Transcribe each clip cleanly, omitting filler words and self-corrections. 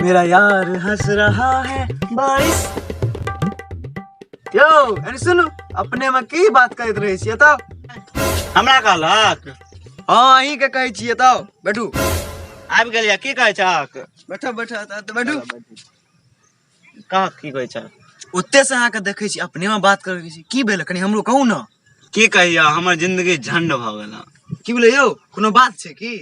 मेरा यार हंस रहा है बारिश। यौ एने सुनू, अपने में की बात करैत रहै छियै तऽ? हमरा कहलक? हँ, अहीं के कहै छियै। तऽ बैठू। आबि गेलियै, की कहै छहक? बैठो बैठो, तऽ बैठू। कह, की कहै छह? ओते से अहाँके देखै छी, अपने में बात करै छी। की भेल, कनि हमरो कहू ने। की कहिया, हमर जिंदगी झंड भऽ गेल। की भेलै यौ, कोनो बात छै की?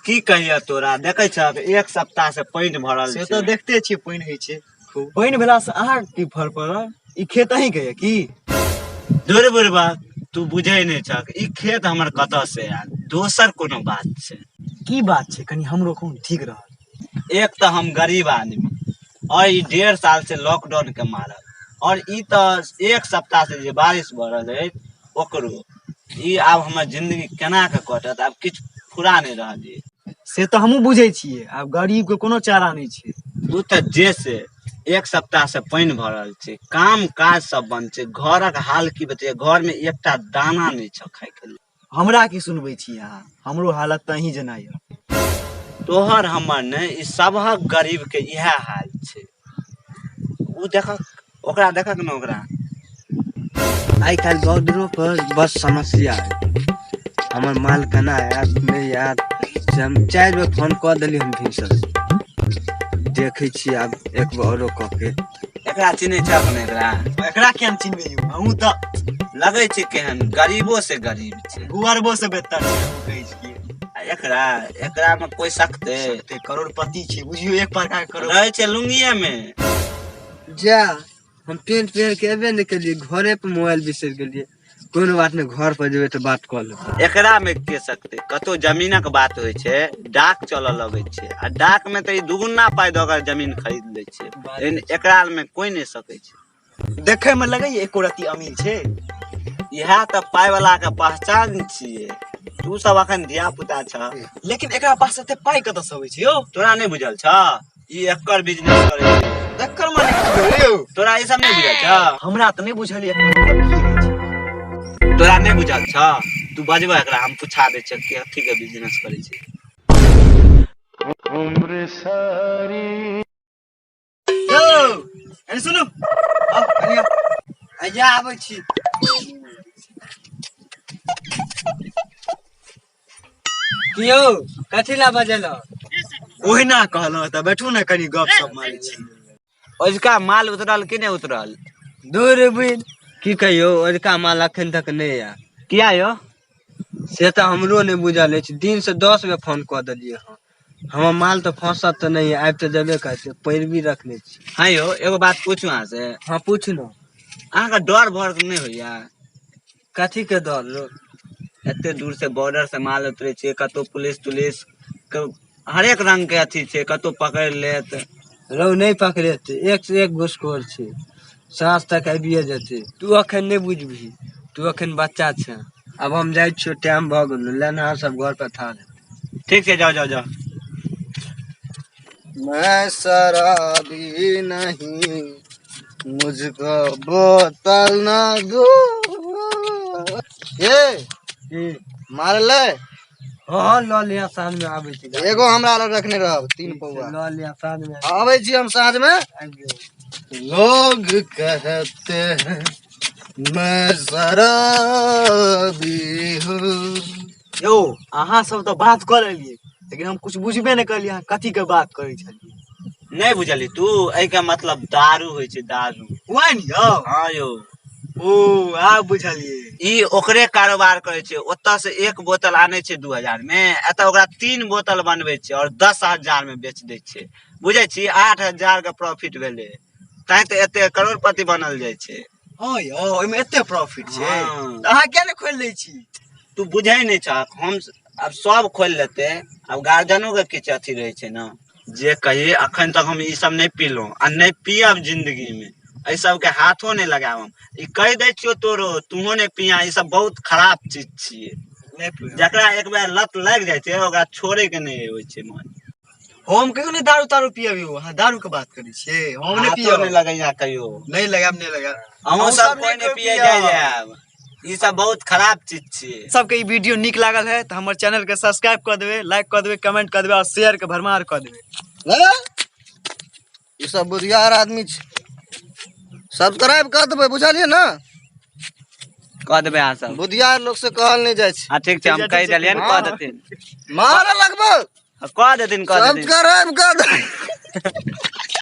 की कहिया तोरा, देखै छहक एक सप्ताह से पानि भरल से छै। तऽ देखते छियै, पानि होइ छै खूब। पानि भेलासँ अहाँके की फर पड़ल? ई खेत अहींके यऽ की? दूर बुढ़बा, तू बुझै नहि छहक, ई खेत हमर कतऽ से आयल। दोसर कोनो बात छै। की बात छै, कनि हमरो कहू ने, ठीक रहत। एक तऽ हम गरीब आदमी, और ई 1.5 साल से लॉकडाउन के मारल, और ई तऽ एक सप्ताह से जे बारिश भऽ रहल अछि ओकरो। ई आब हमर जिंदगी केना के कटत, आब किछु फुरा नहि रहल ये। से तऽ हमहूँ बुझै छियै, आब गरीब के कोनो चारा नहि छै। तू तऽ जे से एक सप्ताह से पानि भऽ रहल छै, काम काज सब बंद छै, घरक हाल की बतैये, घर में एकटा दाना नहि छ खाय के लेल। हमरा की सुनबै छी अहाँ, हमरो हालत तऽ अहीं जेना यऽ। तोहर हमर नहि, ई सबहक गरीब के इएह हाल छै। ओ देखक, ओकरा देखक ने ओकरा। आइ काल्हि बॉर्डरो पर बस समस्या है। हमर माल केना आयत नहि आयत से हम 4 बेर फोन कऽ देलियै हम भिनसर। देखै छियै आब एक बेर औरो कऽ के। एकरा चिन्है छहक ने एकरा? एकरा किया नहि चिन्हबै यौ, अहूँ तऽ। लगै छै केहन गरीबो से गरीब छै। गुअरबो से बेहतर छै, हम कहै छियै। आ एकरा एकरा में कोई सकते? सकते, करोड़पति छै बुझियौ, एक प्रकार के करोड़। रहै छै लुंगिए में। जा, हम पेंट पहिर के एबे नहि केलियै, घरे पर मोबाइल बिसरि गेलियै। कोनो बात नहि, घर पर जेबै तऽ बात कऽ लेबै। एकरा में के सकते? कतौ जमीनक बात होइ छै, डाक चलऽ लगै छै, आ डाक में तऽ ई दुगुना पाइ दऽ कऽ जमीन खरीद लै छै, लेकिन एकरा में कोई नहि सकै छै। देखै में लगैए एको रत्ती अमीर छै? इएह तऽ पाइ वाला के पहचान छियै। तू सब अखन धिया पुता छह। लेकिन एकरा पास एते पाइ कतऽ से अबै छै यौ? तोरा नहि बुझल छह? ई एकर बिजनेस करै छै। एकर माने की भेलै यौ? तोरा ई सब नहि बुझल छह? हमरा तऽ नहि बुझल एकर मतलब की होइ छै। तोरा नहि बुझल छह? तू बजबह एकरा, हम पूछा दै छियह कि अथी के बिजनेस करै छै। यौ एने सुनू, आउ कनि आउ। आइया आबै छी। की यौ, कथी ला बजेलहुँ? ओहिना कहलहुँ, तऽ बैठू ने, कनि गप सप मारै छी। ओजुका माल उतरल कि नहि उतरल? दूर बुझि की कहियौ, ओजुका माल अखन तक नहि आयल। किया यौ? से तऽ हमरो नहि बुझल अछि। दिन से 10 बेर फोन कऽ देलियै हँ। हमर माल तऽ फँसत तऽ नहि, आबि तऽ जेबे करतै, पैरवी रखने छी। हँ यौ, एगो बात पूछू अहाँ से? हँ, पूछू ने। अहाँके डर भर नहि होइया? कथी के डर रो? एते दूर से बॉर्डर से माल उतरे छै, कतौ पुलिस तुलिस के हरेक रंग के अथी छै, कतौ पकड़ि लेत? रौ, नहि पकड़ेतै, एक से एक घुसखोर छै, साँझ तक आबिये जेतै। तू अखन नहि बुझबही, तू अखन बच्चा छै। आब हम जाइ छियौ, टाइम भऽ गेलो, लेनहार सब घर पर ठाढ़ हेतै। ठीक छै, जाओ जाओ जाओ। मैं शराबी नहीं, मुझको बोतल ना दो। ए की? मारले? हँ हँ, लऽ लिअ, साँझ में आबै छी। एगो हमरा लग रखने रहब 3 पौआ। लऽ लिअ, साँझ में आबै छी हम, साँझ में आबि जेबै। लोग कहते हैं मैं शराबी हूँ। यौ, अहाँ सब तऽ बात कऽ लेलियै, लेकिन हम कुछ बुझबे नहि करलियै, अहाँ कथी के बात करै छलियै। नहि बुझली तू? एहिके मतलब दारू होइ छै, दारू। वाइन यौ? हँ यौ। ओ, आब बुझलियै। ई ओकरे कारोबार करै छै। ओतऽ से एक बोतल आनै छै 2000 मे, एतऽ ओकरा 3 बोतल बनबै छै और 10,000 मे बेच दै छै। बुझै छी, 8,000 के प्रॉफिट भेलै, तैं तऽ एते करोड़पति बनल जाइ छै। हँ यौ, ओहिमे एते प्रॉफिट छै? हँ। तऽ अहाँ किया नहि खोलि लै छी? तू बुझै नहि छहक। हम आब सब खोलि लेतै, आब गार्जियनो के किछु अथी रहै छै ने। जे कही, अखन तक हम ई सब नहि पीलहुँ आ नहि पियब जिंदगी मे। एहि सबके हाथो नहि लगायब हम। ई कहि दै छियौ तोरो, तूहो नहि पिया, ई सब बहुत खराब चीज छियै। नहि पियब। जकरा एक बेर लत लागि जाइ छै, ओकरा छोड़े के नहि होइ छै मन। हम कहियो नहि दारू तारू पियब यौ। अहाँ दारू के बात करै छियै, हम नहि हाथो पियब। नहि लगैया कहियो। नहि लगायब, नहि लगायब। अहूँ अहूँ सब सब कोइ नहि नहि कोइ पियै पियब। जाइ जायब, ई सब बहुत खराब चीज छियै। सबके ई वीडियो नीक लागल है तऽ हमर चैनल के सब्सक्राइब कऽ देबै, लाइक कऽ देबै, कमेंट कऽ देबै और शेयर के भरमार कऽ देबै। हैं? ई सब बुधियार आदमी छै। सब्सक्राइब कऽ देबै, बुझलियै ने? कऽ देबै अहाँ सब। बुधियार लोक से कहल नहि जाइ छै। हँ ठीक छै, हम कहि देलियनि, कऽ देथिन। मारऽ लगबै। कऽ देथिन, कऽ देथिन। सब्सक्राइब कऽ देबै।